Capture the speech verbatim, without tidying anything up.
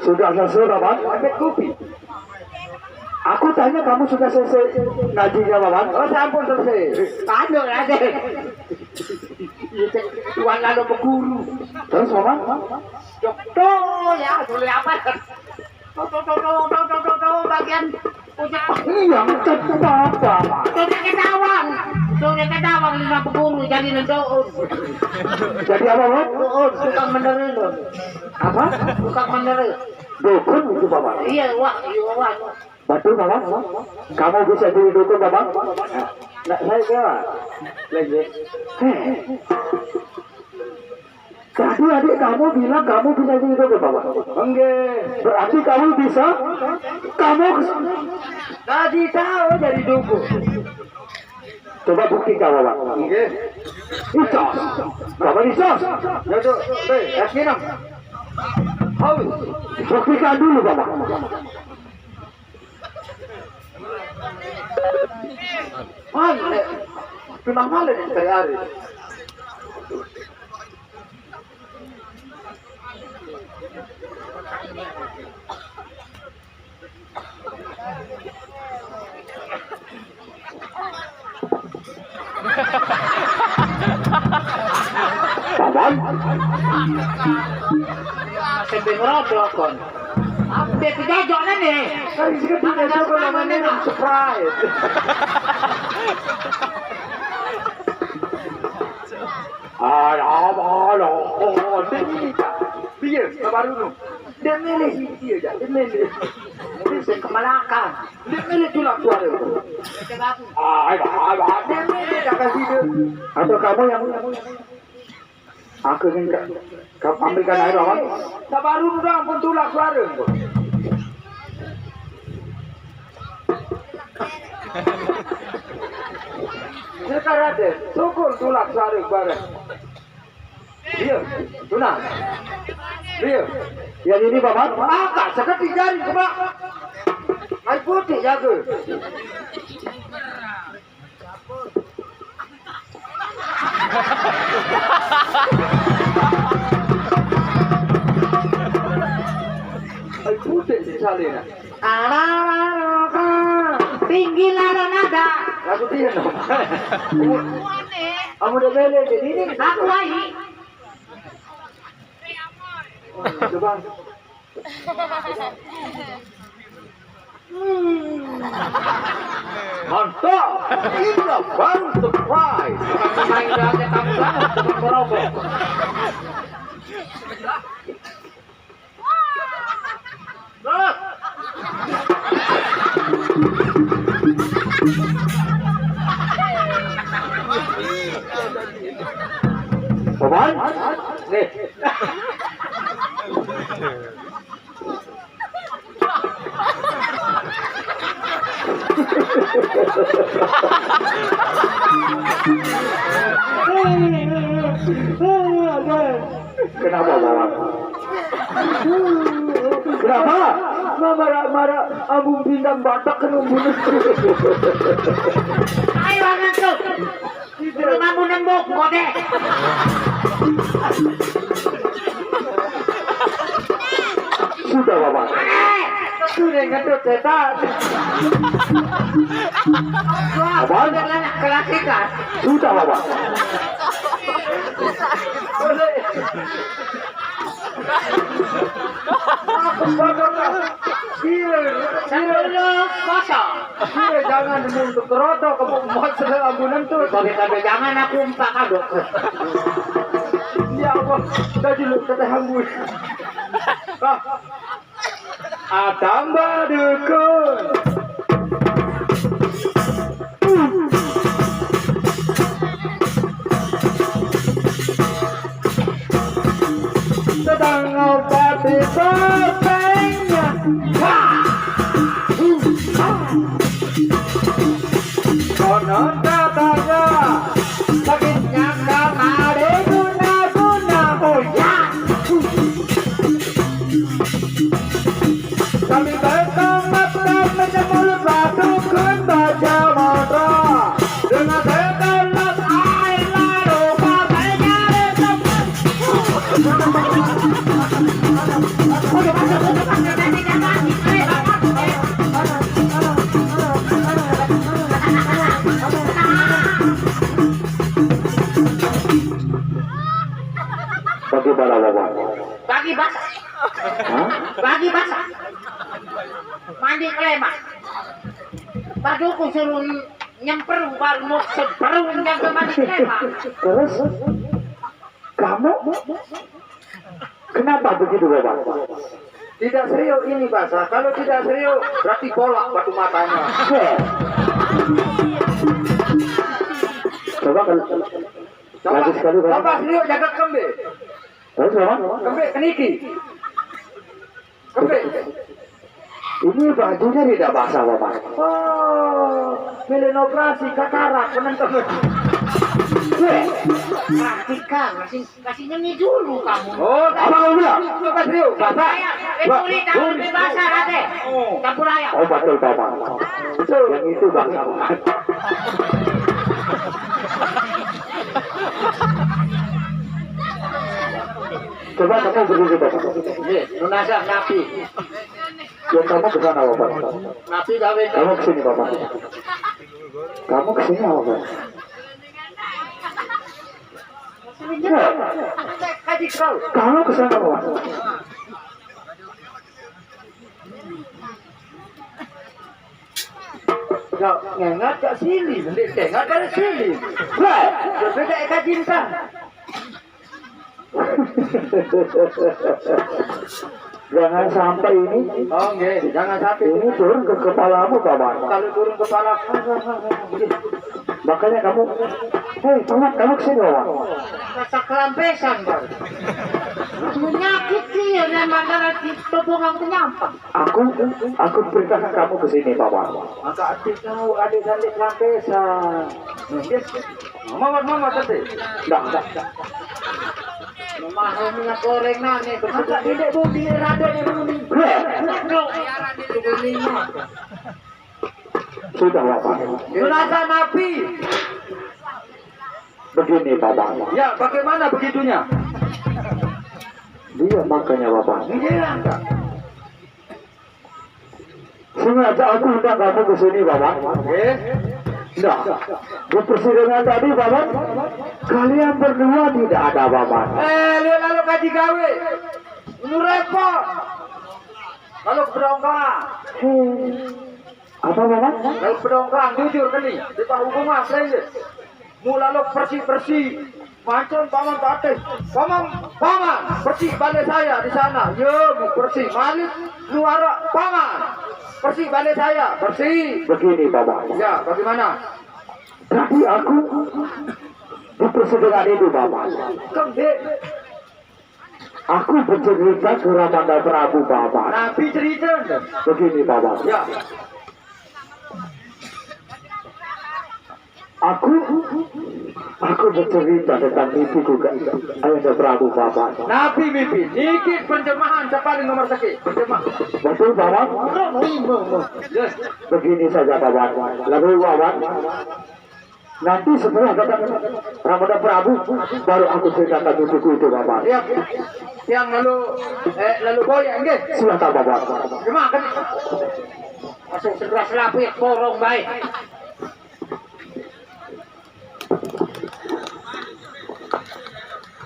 Sudah selesai, Paman? Ambil kopi. Aku tanya, kamu sudah selesai ngajinya, Paman? Oh, sampun selesai. Anu, Raden. Iya, cek. Tuan lalu berguru. Terus, Paman? Dokter, ya, boleh apa? Tuh, tuh, tuh, tuh, tuh, tuh, tuh, tuh, bagian punya. Iya, betul, Paman. Tuh, dia ketahuan. Tuh, dia ketahuan, lima puluh, jadi nendoon. Jadi apa, Paman? Doon, tukang menere, lo. Apa? Tukang menere. Dukun itu, Paman. Iya, wah, iya, wah. Betul, Paman? Kamu bisa jadi dukun, Paman? Nah, saya kira. Lagi. Heh. Tadi adik kamu bilang kamu bisa jadi dukun, Paman. Enggak. Berarti kamu bisa? Kamu kes- Tadi tahu jadi dukun. Coba buktikan, Paman. Enggak. Icos. Paman Icos. Ya, Dok. Hei, es minum. Haus. Buktikan dulu, Paman. Mana? Tunang malam yang cari hari. Paman? Sampai ngerobok, kon. Apa dia kejajok nih? Kan di sini punya coba namanya Sprite. Alah, alah, oh, dia ni, Cak. Dia, sabar dulu. Dia milih dia, Cak. Dia milih. Dia sing kemalakan. Dia milih tulak suara tu. Ah, alah, alah, dia milih dah kasih dia. Atau kamu yang aku ingin ka-, ka-, ambilkan air, Paman? Sabar dulu dah, pun tulak suara tu. Sekarang deh, syukur tulak suara bareng. Iya, tuna. Iya. Yang ini, Paman? Apa? Seketik jari, coba. Air putih jaga. Air putih si Saleh nak. Tinggi lah nada. Lagu dia no. Kamu dah bela jadi ni. Aku lagi. Coba. Mantap. Ini baru surprise. Main dah kamu sana, tukang berobok. Paman? Nih. Kenapa, Paman? Kenapa? Marah-marah, ambung pindang batak kena bunuh. Ayo, anak tu. Belum mampu nembok, kodek. Sudah, Bapak. Sudah ngetut setan. Wah, apa? Udah lah, nak kelasikan. Sudah, Bapak. Aku bodoh, Pak. Iya, iya. Sepuluh kosong. Iya, jangan untuk kerotok, kamu mau sedang ambulan tuh. Kalau kita jangan aku empat kadok. Ya Allah, dah dulu kita hambur. Ah, tambah dukun. Sedang obat di bopengnya. Konon katanya sakitnya karena diguna-guna. Oh ya. Kami bertobat dan menyembelih batu kembaja motor dengan segelas air lalu katanya. Hah? Lagi basah. Mandi kelema. Paduku suruh nyemper baru mau seberung jaga mandi kelema. Terus kamu kenapa begitu, Bapak? Tidak serius ini, basah. Kalau tidak serius, berarti bolak batu matanya. Coba kan. Coba, lagi sekali, Bapak. Coba serius jaga kembe. Terus, Bapak? Kembe keniki. Kembe. Ini bajunya tidak basah, Bapak. Oh, milih operasi katarak, penonton. Perhatikan, masih Kasih nyanyi dulu kamu. Oh, apa kamu bilang? Coba serius, basah. Saya, eh, Ba-, Duri, jangan Duri. Lebih basah, Raden. Oh. Campur ayam. Oh, betul, Bapak. Betul. Yang itu basah, Bapak. Coba kamu berdiri, Bapak. Iya, lunasa napi. Ya, kamu ke sana, Bapak. Napi gawe. Kamu ke sini, Bapak. Kamu ke sini, Bapak. Kamu ke sana, Wan. Ya, ngengat gak sini, mending ngengat dari sini. Wah, berbeda eka cinta. Jangan sampai ini, oh, nggih, jangan sampai ini turun ke kepalamu, Paman. Kalau turun kepala, makanya kamu, hei, Paman, kamu ke sini, Paman. Rasa kelampesan, Bang. Penyakit dia, memang darah di tobongan penyampang. Aku, aku perintahkan kamu ke sini, Paman. Maka aku tahu ada dari kelampesan. Nggih. Mama, mama, tadi. Dah, dah, dah. Mama, minyak goreng nane, masa tidak budi, rada yang budi. Sudah, Bapak. Neraka napi. Begini, Bapak. Ya, bagaimana begitunya? Iya, makanya, Bapak. Iya, enggak. Sengaja aku undang kamu ke sini, Bapak. Eh? Nah, di persidangan tadi, Bapak, kalian berdua tidak ada, Bapak. Eh, lu lalu kaji gawe. Lu repot. Lalu berongkang. Hei. Apa, Bapak? Lalu berongkang, jujur ke ni. Di bawah hukuman, serius. Mula lo bersih-bersih. Mancun paman batis. Paman, paman, bersih balik saya di sana. Yo, bersih. Malik, luara, paman. Bersih balik saya, bersih. Begini, Bapak. Ya, bagaimana? Tadi aku di persidangan itu, Bapak. Kembali. Aku bercerita ke Ramanda Prabu, Bapak. Nabi cerita. Begini, Bapak. Ya. Aku, aku bercerita tentang mimpiku ke Ayahanda Prabu, Bapak. Nabi mimpi. Niki penjemahan sepaling nomor seki. Penjemah. Betul, Bapak? Yes. Begini saja, Bapak. Lalu, Bapak, nanti setelah datang Ramanda Prabu, baru aku ceritakan mimpiku itu, Bapak. Siap. Yang lalu, eh, lalu boy, enggak? Silakan, Bapak. Terima kasih. Masuk segera selapik, borong baik.